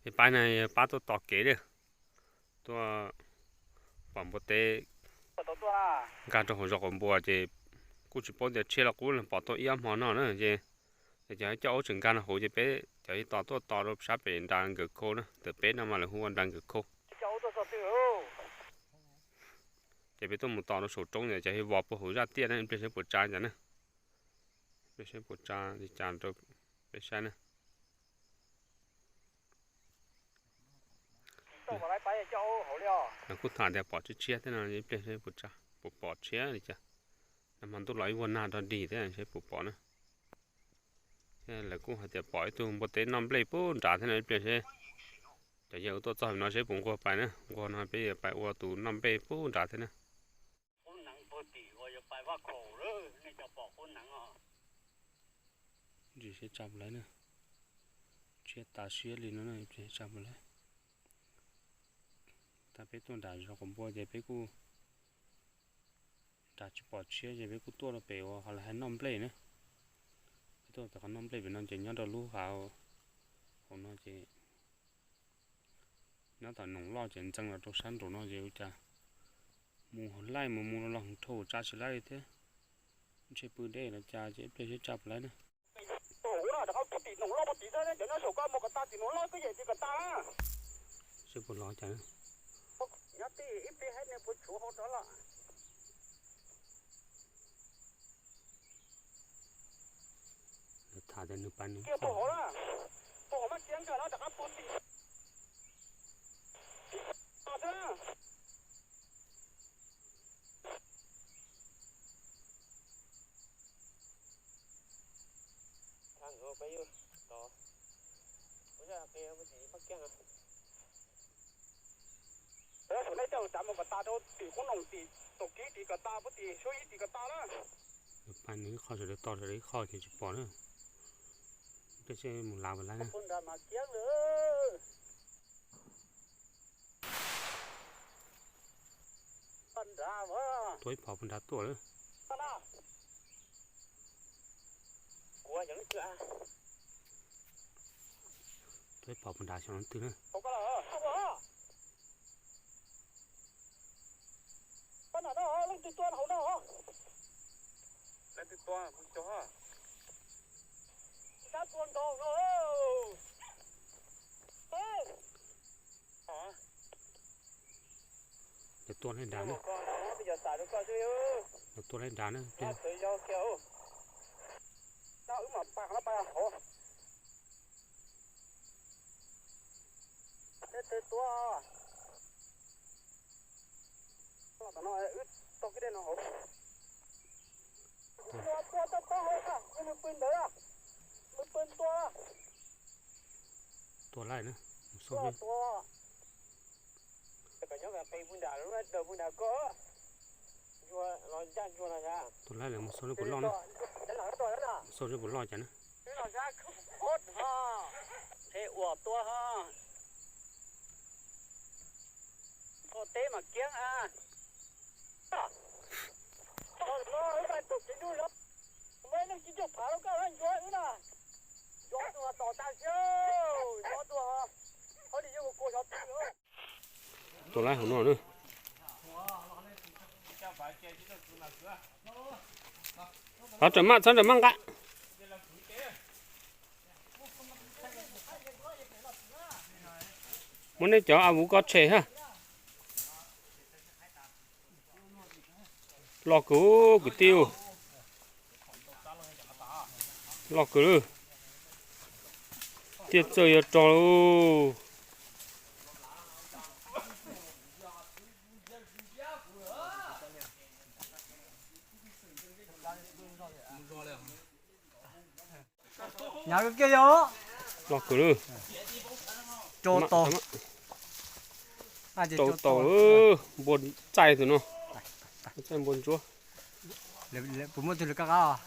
Ces pab no pab tuaj tos kev li, tuaj pom npua teb nkag rau hauv zos quav npua ces kuj tsis paub tias tshiab los qub, pom tuaj ib ob hmo no na ces cov coj ub tseem nkag no huv ces peb cov tos tuaj tos rau sab pem nra nkawm khau na, ntawm peb no mas lawv hu ua nra nkawm khau. Ces peb tuaj mus tos rau saum roob ces cov vov puag hauv zaj tiaj na, ib pliag seb puas tsa cas na. Ib pliag seb puas tsa li cas rau peb saib na. Lawv kuj tham tias pom tshiab tshiab thiab no, ib pliag seb puas tsa, puas pom tshiab li cas. Nag hmo ntuj los ib vuag nag rog dig thiab seb puas pom na. Thiab lawv kuj hais tias pom ib tug npua teb noj nplej pub nrad thiab no, ib pliag seb cov yawg tuaj txog no seb puas nquag pais na, nquag no peb yuav pais ua tus noj nplej pub nrad thiab na. Ntsis seb tsa puas laib na, tshiab tas siab li no na, ib pliag seb tsa puas laib. Tag peb tuaj nram zos quav npua ces peb kuj nrad tsis pom tshiab ces peb kuj tuaj rau pem uas ho lawv hais noj nplej na. Peb tuaj pem qhov noj nplej pem no ces nyob rau lub hav hauv no ces nyob tom noog loj ces ntxeev los rau sab nraum no ces ua cas mus laij mus mus los los dhau tsa tsis laib li thiab. Ntshe pw deb los cas ces ib pliag seb tsa puas laib na. Seb puas los cas na. Lawv tham tias nws pab nws Pab nws ib qho sawv daws to sawv daws ib qho ces tsis pom na. Ib pliag seb mus lav puas laib na. Tuaj ib phom puag nrad tuaj lawm. Tuaj ib phom puag nrad xyov leej twg na. Lawv tuaj laij nrad na. Lawv tuaj laij nrad na. Tuaj laij na, mus xauj. Tuaj laij lawm mus xauj seb puas loj na. Xauj seb puas loj cas na. Tuaj laij hauv no na. Txhob rawm maj, txhob rawm maj nqa. Muab nej cov a vuv ko tshem ha. Loj kawg kwv tij. Loj kawg lawm. Tiaj txawj yuav rog lauj. Nyav kiag yog. Loj kawg lawm. Rau tau. Rau tau. Npua txaij tus no. Txaij npua ntsuab. Puas muaj twg lawv kab qab?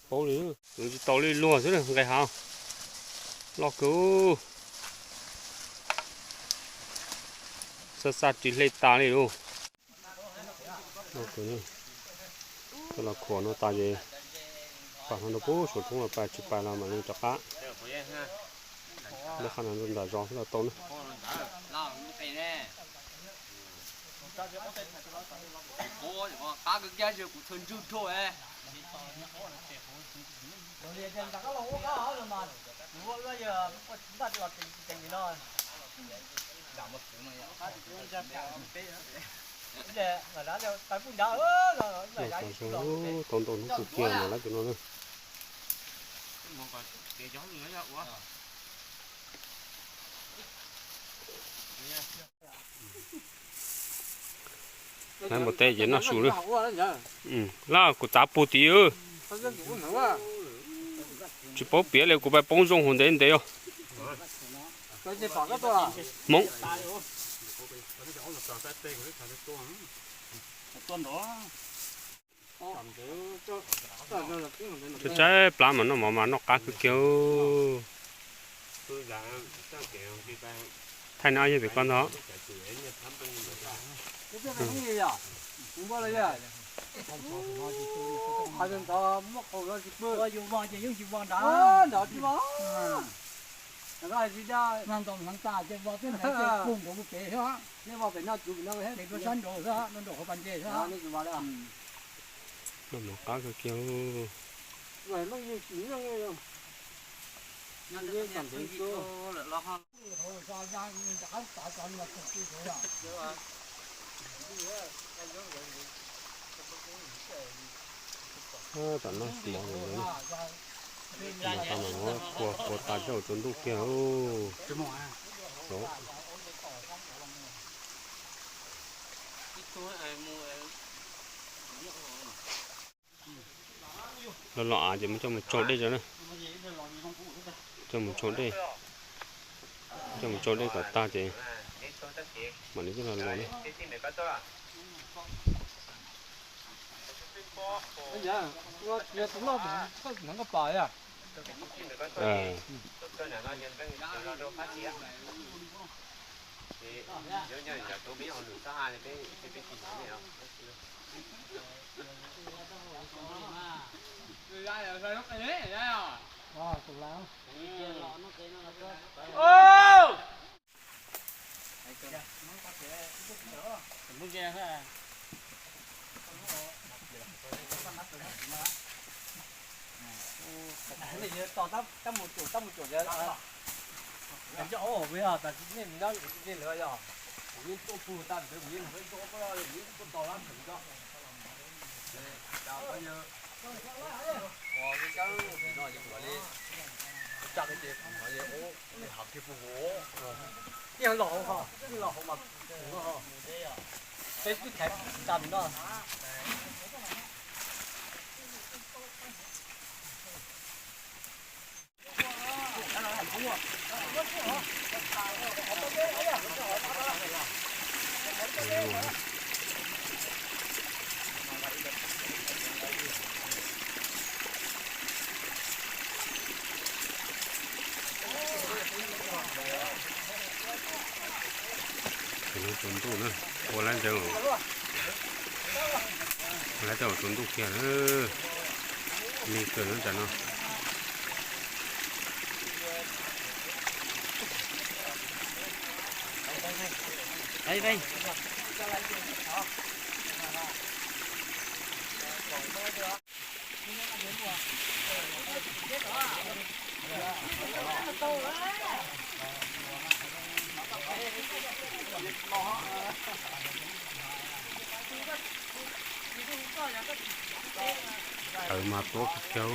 Paub li, tsis tau li luag xwb nqe hav. Loj kawg. Xa xa ris hle tas li lauj. Coj los khuam no tas ces pam no rau pub saum roob los pais, tsis pais los mam li rov qab. Lub qab no nram zos xwb los tau na. Tau ntau hnub kawg kiag mas lawv cov no na. Lawv npua teb ces noj su na. Laj kuv txav puag tid. Tsis paub piav li, kuv pais poob zoo hauv ntev ntev os. Hmoob. Tshaib tshaib plab mas noj mov mas noj qab kawg kiag. Thaij no yog vim koj ntog. Noj mov qab kawg kiag. Tam no mov, mov tas, mov qhuav qhuav tas zoj tsaus ntuj kiag. Los los av ces muab coj mus tsau dej tso na. Coj mus tsau dej, coj mus tsau dej kom tag ces mam li coj los luas na. Tsaus ntuj na, ua lab ntawd, ua lab ntawd tsaus ntuj kiag na, lig kawg na tam no. Tawv mas tuab kawg kiag.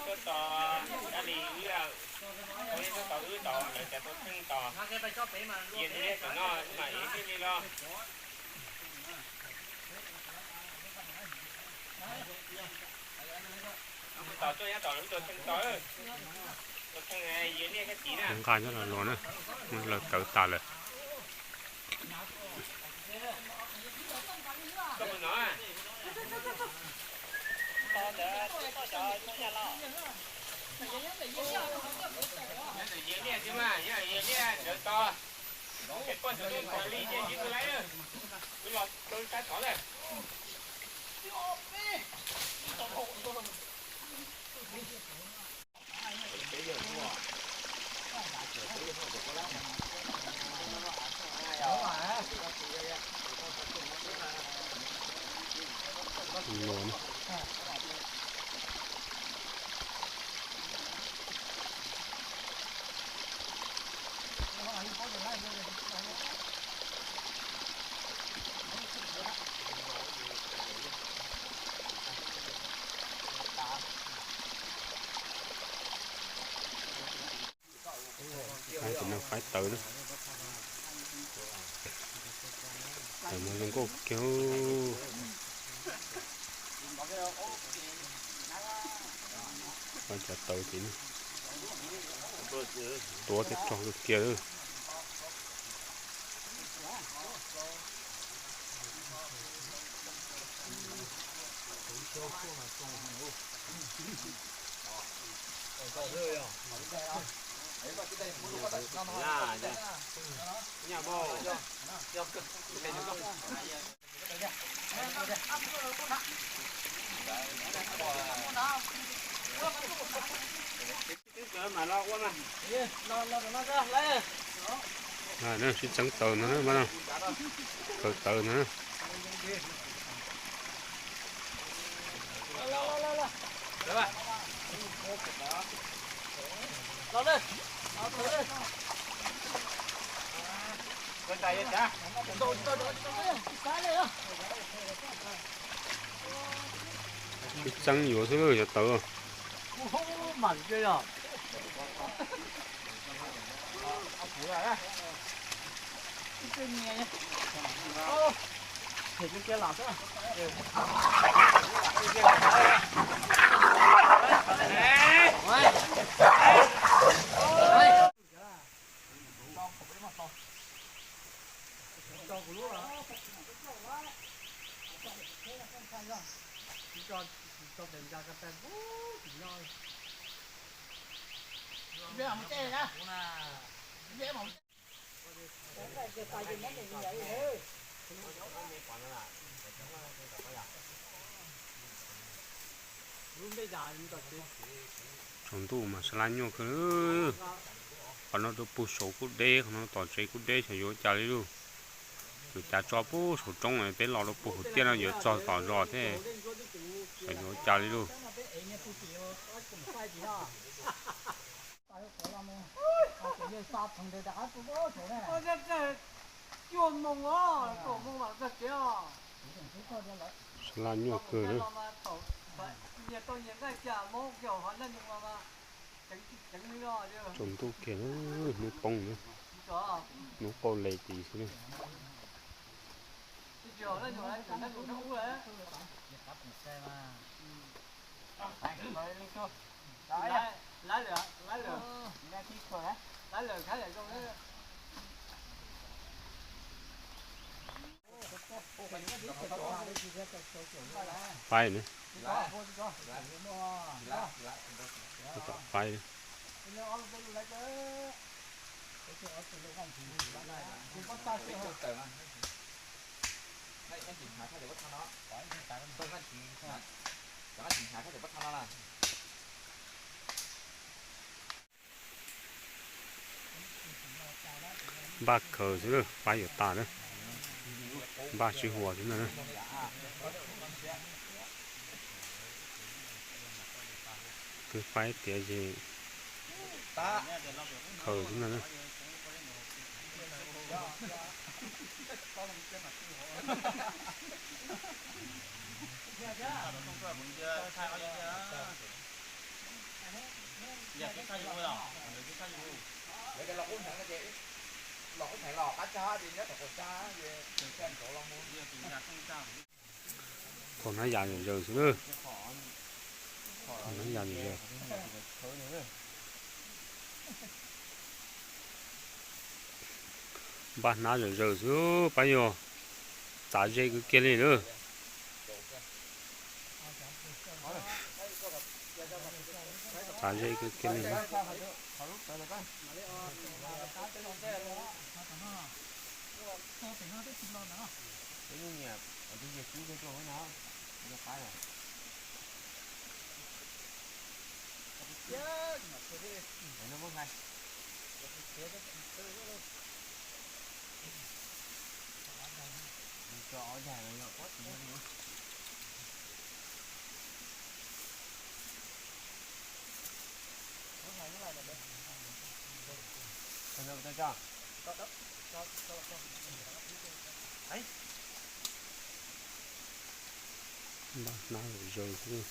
Tuaj tos Dab Li wb, tuaj tos wb tos, lawv tias tuaj txheej tos. Yog li tam no mas yog li los. Nqa nyob los luas na, lawv tawv tas lawm. Faib tawv na. Tawv mas zoo nkauj kiag. Faib cov tawv tid na. Tuav thiab rog kawg kiag lawm. Sib txeeb tawv no, tawv tawv no. Sib txeeb yuav xwb lawm cov tawv. Tsaus ntuj mas sab laj nyuaj kawg. Qhov no rau puag saud kuj deb, qhov no tom tsev kuj deb, xyov yuav ua cas li lauj. Yuav cav tso puag saum roob, peb los rau puag hauv tiaj no yuav txog tom zos thiab, xyov yuav ua cas li lauj. Sab laj nyuaj kawg. Tsaus ntuj kiag, hnub poob na, hnub qauj le tis xwb na. Faib na. Faib. Npaj khaws xwb, faib yuav tas na. Npaj sib huas xwb ntag na. Twb faib tiav ces khaws xwb ntag na. Thaum no yam zawm xwb na. Npaj hnab zawm zaws xwb pab yog txav ze kawg kiag li lawm. Txav ze kawg kiag li. Npaj hnab zawm zaws xwb.